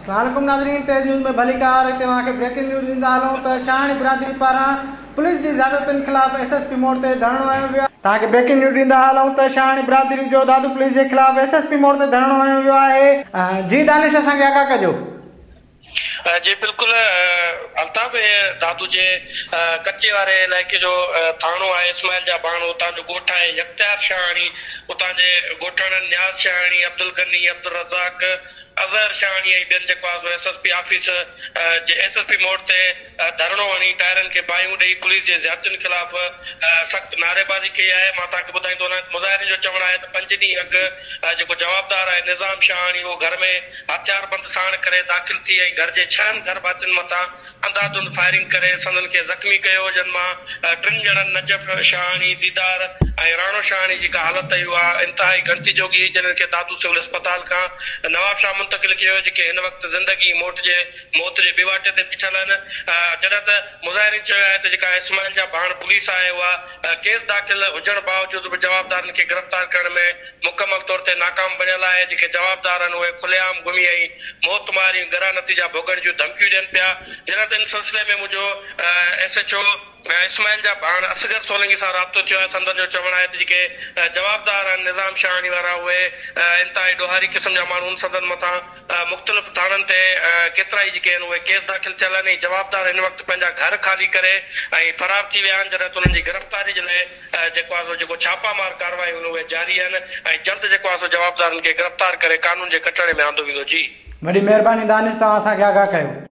اسلام عليڪم ناظرين تيز نيوز ۾ ڀليڪار هتي اوهان کي بريڪنگ نيوز ڏيندا هلون ته شاهاڻي برادري پاران پوليس جي زيادتين خلاف ايس ايس پي موڙ تي ڌرڻو هنيو ويو آهي. توهان کي بريڪنگ نيوز ڏيندا هلون ته شاهاڻي برادري جو دادو پوليس جي خلاف ايس ايس پي موڙ تي ڌرڻو هنيو ويو آهي. جي دانش اسان کي آگاهه ڪجو. جي بلڪل الطاف هي دادو جي ڪچي واري علائقي جو ٿاڻو آهي اسماعيل جا ڀاڻ اتان جو ڳوٺ آهي يڪتيار شاهاڻي اتان جي ڳوٺاڻن نياز شاهاڻي عبدالغني عبدالرزاق اظهر شاهاڻي ۽ ٻين جيڪو آهي سو ايس ايس پي آفيس جي ايس ايس پي موڙ تي ڌرڻو هڻي ٽائرن کي باهيون ڏئي پوليس جي زيادتين خلاف سخت نعريبازي ڪئي آهي مان توهان کي ٻڌائيندو هلان ته مظاهرين جو چوڻ آهي ته پنج ڏينهن اڳ جيڪو جوابدار آهي نظام شاهاڻي اهو گهر ۾ هٿياربند ساڻ ڪري داخل ٿي ۽ گهر جي ڇهن گهر ڀاتين مٿان انڌاڌنڌ فائرنگ ڪري سندن کي زخمي ڪيو جن مان ٽن ڄڻن نجف شاهاڻي، ديدار ۽ راڻو شاهاڻي جي جيڪا حالت هئي اها انتهائي ڳڻتي جوڳي هئي جنھن کي دادو سول اسپتال کان نوابشاهه منتقل ڪيو ويو جيڪي هن وقت زندگي ۽ موت جي موت جي ٻيواٽي تي بيٺل آهن جڏهن ته مظاهرين چيو آهي ته جيڪا اسماعيل جا ڀاڻ پوليس آهي اها ڪيس داخل هجڻ باوجود به جوابدارن کي گرفتار ڪرڻ ۾ مڪمل طور تي ناڪام بڻيل آهي، جيڪي جوابدار آهن اهي کلي عام گهمي ۽ موت مار ۽ ڳرا نتيجا ڀوڳڻ جون ڌمڪيون ڏين پيا، جڏهن ته ان سلسلي ۾ منهنجو ايس ايڇ او اسماعيل جا ڀاڻ اصغر سولنگي سان رابطو ٿيو آهي، سندن جو چوڻ آهي ته جيڪي جوابدار آهن نظام شاهاڻي وارا اهي انتهائي ڏوهاري قسم جا ماڻهو آهن، سندن مٿان مختلف ٿاڻن تي ڪيترائي جيڪي آهن اهي ڪيس داخل ٿيل آهن ۽ جوابدار هن وقت پنهنجا گهر خالي ڪري ۽ فرار ٿي ويا آهن، جڏهن ته انهن جي گرفتاري جي لاء جيڪو آهي سو جيڪو ڇاپا مار ڪارروايون آهن اهي جاري آهن ۽ جلد جيڪو آهي سو جوابدارن کي گرفتار ڪري قانون جي ڪٽهڙي ۾ آندو ويندو جي. وڏي مهرباني دانش توهان اسان کي آگاهه ڪيو.